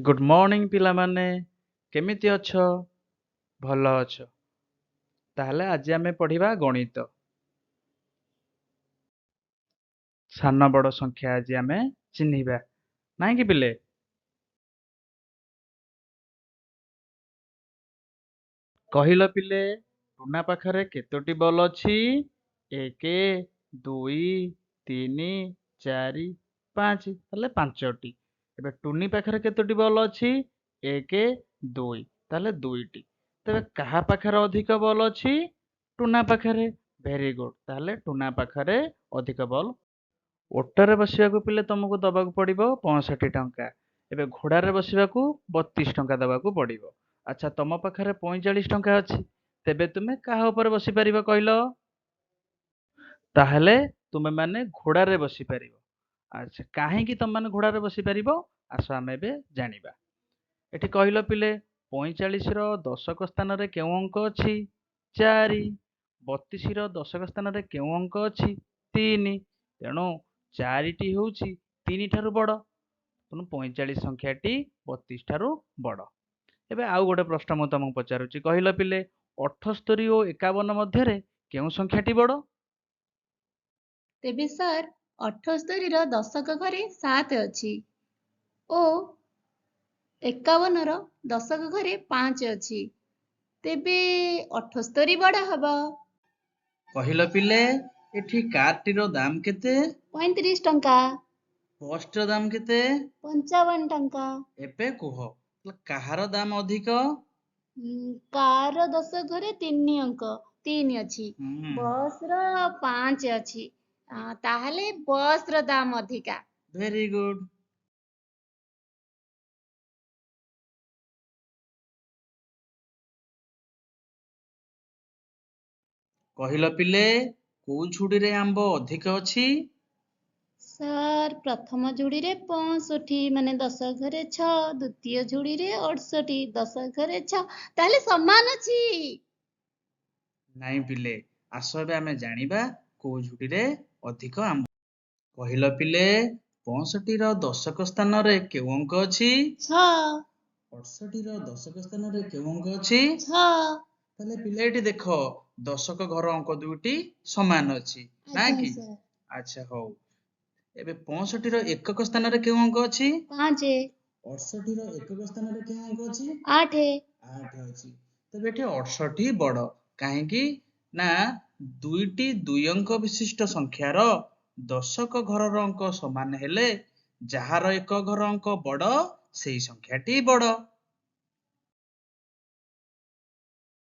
Good morning ପିଲାମାନେ, କେମିତି ଅଛ? ଭଲ ଅଛ? ତାହେଲେ ଆଜି ଆମେ ପଢିବା ଗଣିତ। ସାନ ବଡ଼ ସଂଖ୍ୟା ଆଜି ଆମେ ଚିହ୍ନିବା, ନାଇଁ କି ପିଲେ? କହିଲ ପିଲେ, ଟୁନା ପାଖରେ କେତୋଟି ବଲ୍ ଅଛି? 1, 2, 3, 4, 5। ତାହେଲେ 5ଟି। ଏବେ ଟୁନି ପାଖରେ କେତୋଟି ବଲ୍ ଅଛି? 1, 2, ତାହେଲେ 2ଟି। ତେବେ କାହା ପାଖରେ ଅଧିକ ବଲ୍ ଅଛି? ଟୁନା ପାଖରେ। ଭେରି ଗୁଡ୍, ତାହେଲେ ଟୁନା ପାଖରେ ଅଧିକ ବଲ୍। ଓଟରେ ବସିବାକୁ ପିଲେ ତମକୁ ଦବାକୁ ପଡିବ 65 ଟଙ୍କା। ଏବେ ଘୋଡ଼ାରେ ବସିବାକୁ 32 ଟଙ୍କା ଦବାକୁ ପଡିବ। ଆଚ୍ଛା, ତମ ପାଖରେ 45 ଟଙ୍କା ଅଛି, ତେବେ ତୁମେ କାହା ଉପରେ ବସିପାରିବ କହିଲ? ତାହେଲେ ତୁମେମାନେ ଘୋଡ଼ାରେ ବସିପାରିବ। ଆଚ୍ଛା, କାହିଁକି ତମେମାନେ ଘୋଡ଼ାରେ ବସିପାରିବ ଆସ ଆମେ ଏବେ ଜାଣିବା। ଏଠି କହିଲ ପିଲେ, 45ର ଦଶକ ସ୍ଥାନରେ କେଉଁ ଅଙ୍କ ଅଛି? 4। 32ର ଦଶକ ସ୍ଥାନରେ କେଉଁ ଅଙ୍କ ଅଛି? 3। ତେଣୁ 4ଟି ହେଉଛି 3 ଠାରୁ ବଡ଼, ତେଣୁ 45 ସଂଖ୍ୟାଟି 32 ଠାରୁ ବଡ଼। ଏବେ ଆଉ ଗୋଟେ ପ୍ରଶ୍ନ ମୁଁ ତମକୁ ପଚାରୁଛି, କହିଲ ପିଲେ, 78 ଓ 51 ମଧ୍ୟରେ କେଉଁ ସଂଖ୍ୟାଟି ବଡ଼? ତେବେ ସାର୍, 78ର ଦଶକ ଘରେ 7 ଅଛି ଓ 51ର ଦଶକ ଘରେ 5 ଅଛି, ତେବେ 78 ବଡ଼ ହବ। କହିଲ ପିଲେ, ଏଠି କାରଟିର ଦାମ କେତେ? 35 ଟଙ୍କା। ବସଟିର ଦାମ କେତେ? 55 ଟଙ୍କା। ଏବେ କୁହ, କାହାର ଦାମ ଅଧିକ? କାର ଦଶକ ଘରେ 3 ଅଙ୍କ, 3 ଅଛି, ବସର 5 ଅଛି, ତାହେଲେ ବସର ଦାମ ଅଧିକା। Very good. କହିଲ ପିଲେ, କୋଉ ଝୁଡ଼ିରେ ଆମ୍ବ ଅଧିକ ଅଛି? ସାର୍, ପ୍ରଥମ ଝୁଡ଼ିରେ 65, ମାନେ ଦଶ ଘରେ 6, ଦ୍ୱିତୀୟ ଝୁଡ଼ିରେ 68, ଦଶ ଘରେ 6, ତାହେଲେ ସମାନ ଅଛି। ନାଇଁ ପିଲେ, ଆସ ଏବେ ଆମେ ଜାଣିବା କୋଉ ଝୁଡ଼ିରେ ଅଧିକ ଆମ୍ବ। କହିଲ ପିଲେ, 65ର ଦଶକ ସ୍ଥାନରେ କେଉଁ ଅଙ୍କ ଅଛି? 6। 68ର ଦଶକ ସ୍ଥାନରେ କେଉଁ ଅଙ୍କ ଅଛି? 6। ତାହେଲେ ପିଲେ ଏଠି ଦେଖ, ଦଶକ ଘର ଅଙ୍କ ଦୁଇଟି ସମାନ ଅଛି, ନା କି? ଆଚ୍ଛା ହଉ, ଏବେ 65ର ଏକକ ସ୍ଥାନରେ କେଉଁ ଅଙ୍କ ଅଛି? 5। 68ର ଏକକ ସ୍ଥାନରେ କେଉଁ ଅଙ୍କ ଅଛି? 8। 8 ଅଛି। ତେବେ ଏଠି 68 ବଡ଼, କାହିଁକି ନା ଦୁଇଟି ଦୁଇ ଅଙ୍କ ବିଶିଷ୍ଟ ସଂଖ୍ୟାର ଦଶକ ଘରର ଅଙ୍କ ସମାନ ହେଲେ ଯାହାର ଏକ ଘର ଅଙ୍କ ବଡ଼ ସେଇ ସଂଖ୍ୟାଟି ବଡ଼।